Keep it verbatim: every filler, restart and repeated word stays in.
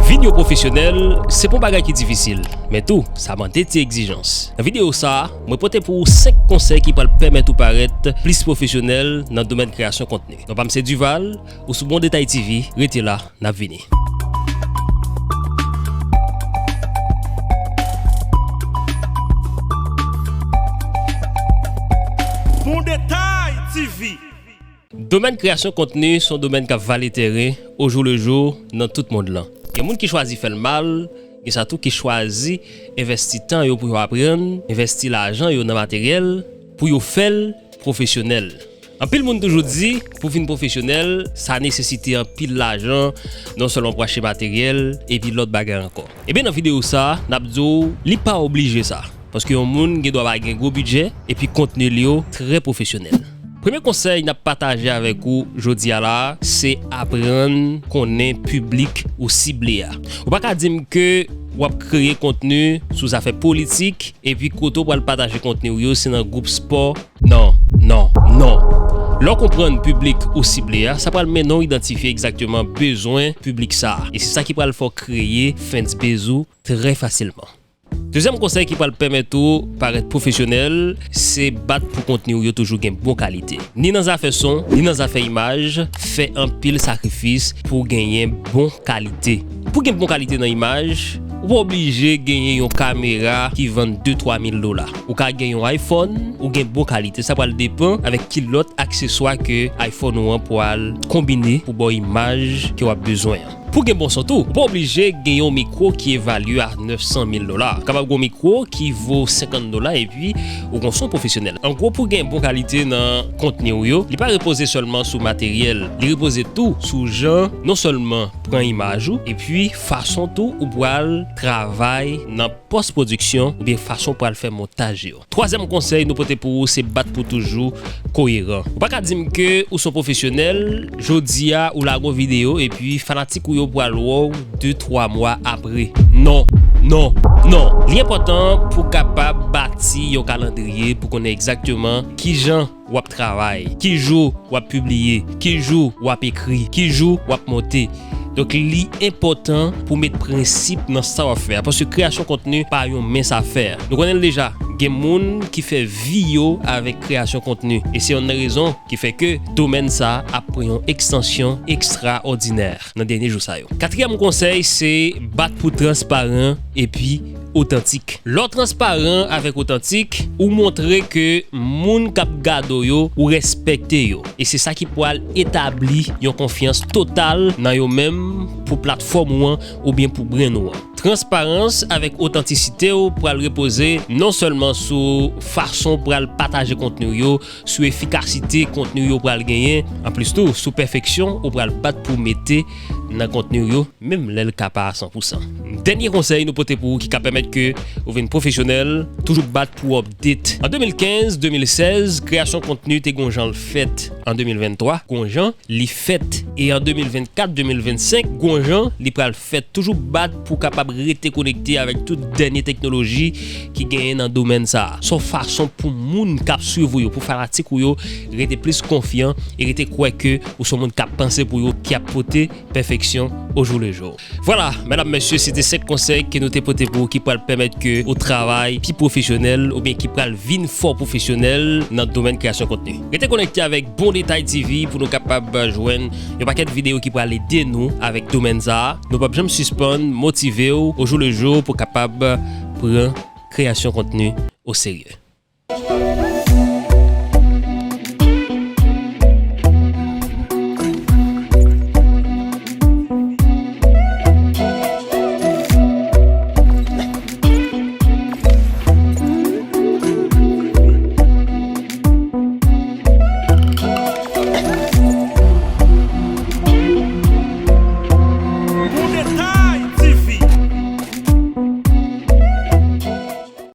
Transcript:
Vin yon pwofesyonèl, se pa yon bagay ki difisil, men tou, sa mande ti egzijans. Nan videyo sa a, mwen pote pou ou senk konsèy ki pral pèmèt ou parèt plis pwofesyonèl nan domèn kreyasyon kontni. Non pa m se Duval, ou sou Bon Detay T V, rete la, n ap vini. Bon Detay T V. Domèn kreyasyon kontni se yon domèn k ap vale teren ojou le jou nan tout mond lan. Gen moun ki chwazi fè l mal, gen sa tou ki chwazi envèsti tan yo pou yo aprann, envèsti lajan yo nan materyèl, pou yo fè l pwofesyonèl. Anpil moun toujou di, pou vin pwofesyonèl, sa nesesite anpil lajan, non sèlman pou achte materyèl, epi lòt bagay ankò. Ebyen, nan videyo sa a, n ap di w, li pa oblije sa. Paske yon moun gen dwa pa gen gwo bidjè, epi kontni li yo trè pwofesyonèl. Premye konsèy n ap pataje avèk ou jodi a la a, se aprann konnen piblik ou sible a. Ou pa ka di m ke w ap kreye kontni sou zafè politik, epi kote w pral pataje kontni w yo, se nan gwoup spò. Non, non, non. Lè w konprann piblik ou sible a, sa pral mennen w idantifye egzakteman bezwen piblik sa a. E se sa ki pral fè w kreye fans base ou trè fasilman. Dezyèm konsèy ki pral pèmèt ou parèt pwofesyonèl, se bat pou kontni w yo toujou gen bon kalite. Ni nan zafè son, ni nan zafè imaj, fè anpil sakrifis pou w genyen bon kalite. Pou gen bon kalite nan imaj, ou pa oblije genyen yon kamera ki vann de twa mil dola. Ou ka gen yon iPhone, ou gen bon kalite. Sa pral depann avèk ki lòt akseswa ke iPhone ou an pral konbine pou ba w imaj ke w ap bezwen an. Pou gen bon son tou, ou pa oblije gen yon mikwo ki evalye a nèf san mil dola. Ou kapab gen yon mikwo ki vo senkant dola epi ou gen yon son pwofesyonèl. An gwo, pou gen bon kalite nan kontni w yo, li pa repoze sèlman sou materyèl, li repoze tou sou jan non sèlman pran imaj ou, epi fason tou ou pral travay nan pòs pwodiksyon oubyen fason w pral fè montaj yo. Twazyèm konsèy nou pote pou ou se bat pou toujou koyeran. Ou pa ka di m ke ou se yon pwofesyonèl, jodi a ou lage yon videyo epi fanatik ou yo pral wè w de twa mwa apre. Non, non, non. Li enpòtan pou w kapab bati yon kalandriye pou konnen egzakteman kijan w ap travay, ki jou w ap pibliye, ki jou w ap ekri, ki jou w ap monte. Donk, li enpòtan pou w met prensip nan sa w ap fè a, paske kreyasyon kontni pa yon mens afè. Nou konnen l deja, gen moun ki fè vi yo avèk kreyasyon kontni, e se yonn nan rezon ki fè ke domèn sa a ap pran yon ekstansyon ekstraòdinè nan dènye jou sa yo. Katriyèm konsèy, se bat pou transparan epi otantik. Lè w transparan avèk otantik, ou montre ke moun k ap gade w yo, ou respekte yo. E se sa ki pral etabli yon konfyans total nan yo menm pou platfòm ou an oubyen pou brand ou an. Transparans avèk otantisite w pral repoze non sèlman sou fason w pral pataje kontni w yo, sou efikasite kontni w yo pral genyen, anplis tou, sou pèfeksyon ou pral bat pou w mete nan kontni w yo, menm lè l ka pa a san pou san. Dènye konsèy nou pote pou ou ki ka pèmèt ke ou vin pwofesyonèl, toujou bat pou w update. An de mil kenz, de mil sèz, kreyasyon kontni te gon jan l fèt. An de mil venntwa, gon jan li fèt. E an de mil vennkat, de mil vennsenk, gon jan li pral fèt. Toujou bat pou w kapab rete konekte avèk tout dènye teknoloji ki genyen nan domèn sa a. Se yon fason pou moun k ap swiv ou yo, pou fanatik ou yo, rete plis konfyan e rete kwè ke ou se yon moun k ap panse pou yo, ki ap pote pèfeksyon au jour le jour. Vwala, medam, mesye, se te senk konsèy ke nou te pote pou ou ki pral pèmèt ke ou travay pi pwofesyonèl oubyen ki pral vin fò pwofesyonèl nan domèn kreyasyon kontni. Rete konekte avèk Bon Detay T V pou nou kapab jwenn yon pakèt videyo ki pral ede nou avèk domèn sa a. Nou p ap janm sispann motive w au jour le jour pou w kapab pran kreyasyon kontni o serye.